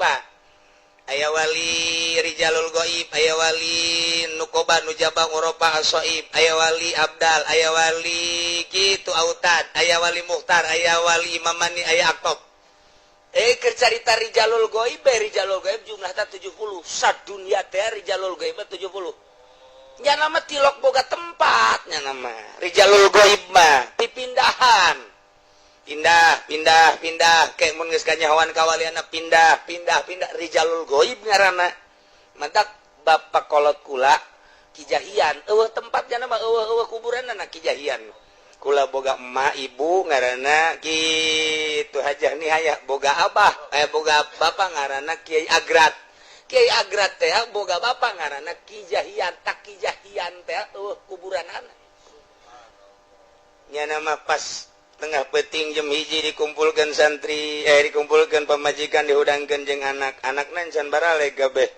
Pak. Aya wali Rijalul Goib, aya wali Nukoba, Nujaba, Urafa, Asoib, aya wali Abdal, aya wali gitu Autad, aya wali Mukhtar, aya wali Imamani, aya Aqtab. Keur carita Rijalul Goib, Rijalul Goib jumlahna 70. Sadunya teh Rijalul Goib 70. Nya nama tilok boga tempatnya, nama Rijalul Goib mah dipindahan, pindah, pindah, pindah, kayak mun geus kanyahoan kawaliana, pindah, pindah, pindah. Rijalul Goib ngaranna. Mantak bapak kolot kula Ki Jahian euweuh tempatnya, nama euweuh euweuh kuburanna Ki Jahian. Kula boga emak, ibu ngaranna kitu Hajah Nihaya, boga abah, eh, boga bapak ngaranna Kiai Agrat. Kiai Agrat teh boga bapak ngaranna Ki Jahian. Tak Ki Jahian teh euweuh kuburanana. Nya nama pas tengah peting jam 1 dikumpulkan santri, eh, dikumpulkan pamajikan, dihudangkeun jeung anak anak can baraleg kabeh.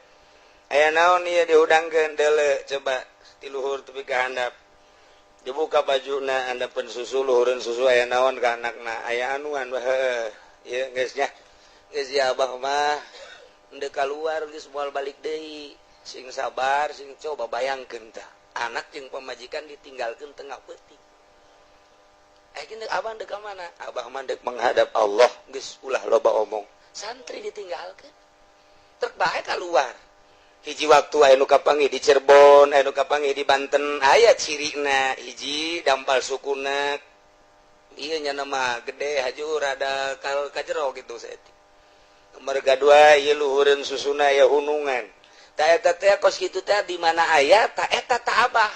Aya naon ieu dihudangkeun? Deuleu coba ti luhur tepi ka handap, dibuka bajuna, handapeun susu, luhureun susu. Aya naon ka anakna? Aya anuan, heuh ieu geus nya, geus ya, abah mah ndek keluar geus moal balik deui, sing sabar, sing. Coba bayangkeun tah, anak jeung pamajikan ditinggalkeun tengah peuting. Eh, gini, abah dek ka mana? Abah mah dek menghadap Allah, geus ulah loba omong. Santri ditinggalkeun, trek bae keluar. Hiji waktu aya nu kapanggih di Cirebon, aya nu kapanggih di Banten. Aya cirina hiji, dampal sukuna ieu nya nama gede, haju rada kal ka jero gitu saeutik. Merga dua ieu luhureun susuna ya hunungan. Ta eta teh kos kitu teh di mana aya ta eta ta abah.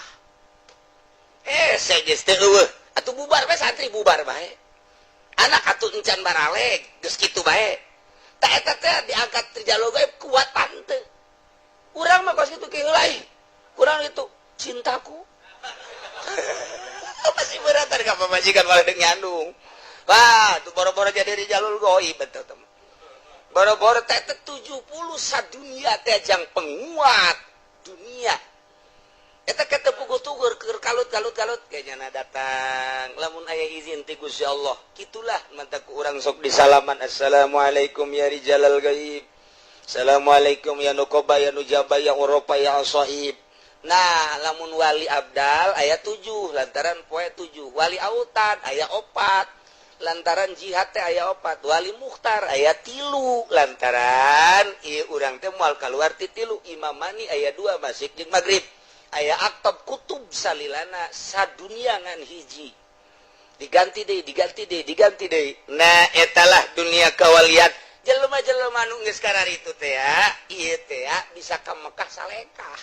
Eh, saya geus teu euweuh. Atuh bubar bae santri, bubar bae. Anak atuh encan baraleg, geus kitu bae. Ta eta teh diangkat Rijalul Gaib kuat tante. Urang mah kos kitu kieu lain. Kurang itu cintaku. Masih berat ka pamajikan malah deuk nyandung. Wah, tuh boro-boro jadi Rijalul Gaib betul teman. Boro-boro teh 70 sadunia teh jang penguat dunia. Eta kata puguh tugur keur kalut kalut kalut kayaknya na datang lamun aya izin ti Gusti Allah. Kitulah mantak urang sok disalaman, "Assalamualaikum ya rijalal gaib, assalamualaikum ya nukoba, ya nujaba, ya urafa, ya asaib." Nah, lamun wali abdal aya 7 lantaran poe 7, wali autad aya 4 lantaran jihad teh aya 4, wali mukhtar aya 3 lantaran ieu urang teh moal kaluar ti 3, imamani aya 2, masyrik jeung maghrib, aya aqtab kutub salilana sadunia ngan hiji, diganti deui, diganti deui, diganti deui. Nah, etalah dunia kawalian. Jelema-jelema nu geus kararitu teh ya, ieu teh ya, bisa ka Mekah salengkah,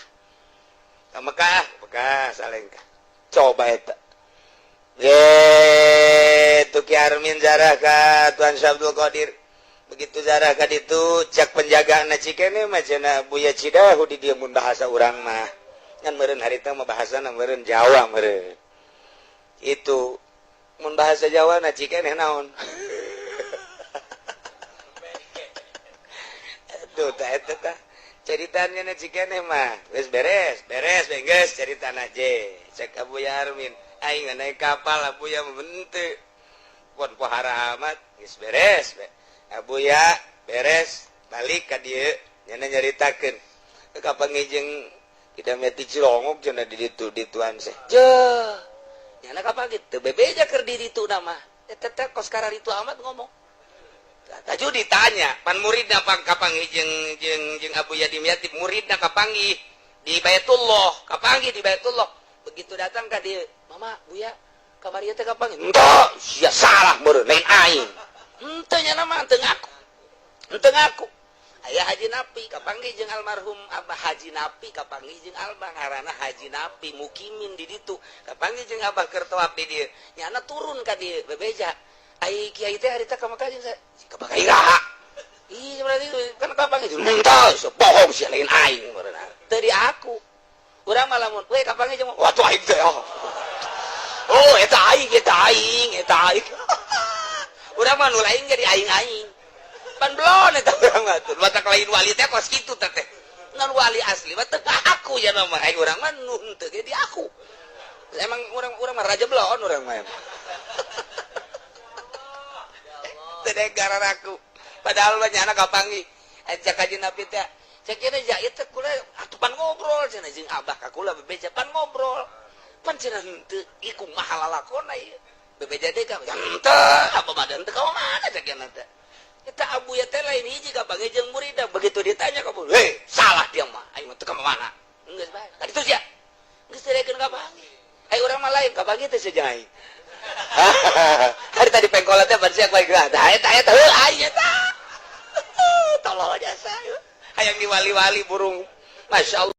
ka Mekah, Mekah salengkah. Coba eta. Ye, Ki Armin zarah ka Tuan Syabdul Qadir. Begitu zarah ka ditu, cak penjagaan Cikene mah cenah Buya Cidahu di dieu, mun bahasa urang mah. Ngan meureun harita mah bahasana meureun Jawa meureun. Itu mun bahasa Jawa na Cikene naon? Tuh, tah eta tah. Ceritanya na Cikene mah geus beres, beres geus caritana je. Cek Abuya Armin, aing naik kapal Abuya henteu. Pon pohara amat geus beres. Abuya beres balik ka dieu nya nyaritakeun. Kapanggih jeung kita meti Cilongok cenah di ditu dituan seh. Jeuh. Nyana kapanggih teu bebeja keur di ditu nama. Eta teh kos kararitu amat ngomong. Taju ditanya, pan muridna pang kapanggih jeung jeung jeung Abuya Dimyati, muridna kapanggih di Baitullah, kapanggih di Baitullah. Begitu datang ka dieu, "Mama, Buya, kamari teh kapanggih." "Henteu, sia salah meureun, lain aing." Henteu nya mah teu ngaku. Henteu ngaku. Aya Haji Napi kapanggih jeung almarhum Abah Haji Napi, kapanggih jeung Abah ngaranna Haji Napi mukimin di ditu. Kapanggih jeung Abah keur tawaf di dieu. Nyana turun ka dieu bebeja. Ai kiai teh harita ka Mekah jeung saya. Ka Mekah iraha? Ih, berarti kan kapanggih jeung henteu, so bohong sia, lain aing meureun. Teu di aku. Urang mah lamun we kapanggih jeung wah tuh aing teh. Oh, oh eta aing, eta aing, eta aing. Urang mah nu lain jadi aing-aing. Pan belon eta urang mah tuh. Batak lain wali teh kos kitu teh teh. Ngan wali asli mah teu aku ya nama. Aing urang mah nu henteu ge di aku. Emang urang urang mah raja belon urang mah. Teu gara aku. Padahal mah nyana kapanggih. Cek Kanjeng Nabi teh, cek kira ja ieu teh kula atuh pan ngobrol cenah jeung abah ka kula, bebeja pan ngobrol pan cenah henteu. Ieu kumaha lalakona ieu? Bebeja teh ka henteu, apa mah henteu ka mana cek cenah teh. Kita Abuya teh lain hiji kapanggih jeung murida, begitu ditanya ka, "Hei, salah dia mah, aing mah teu ka mana." Geus bae ka ditu sia, geus teu kapanggih. Ai urang mah lain, kapanggih teh sia aing. Hari tadi pengkolan teh bersih aku geus tah eta eta heuh aing eta. Tolol jasa. Hayang diwali-wali burung. Masya Allah.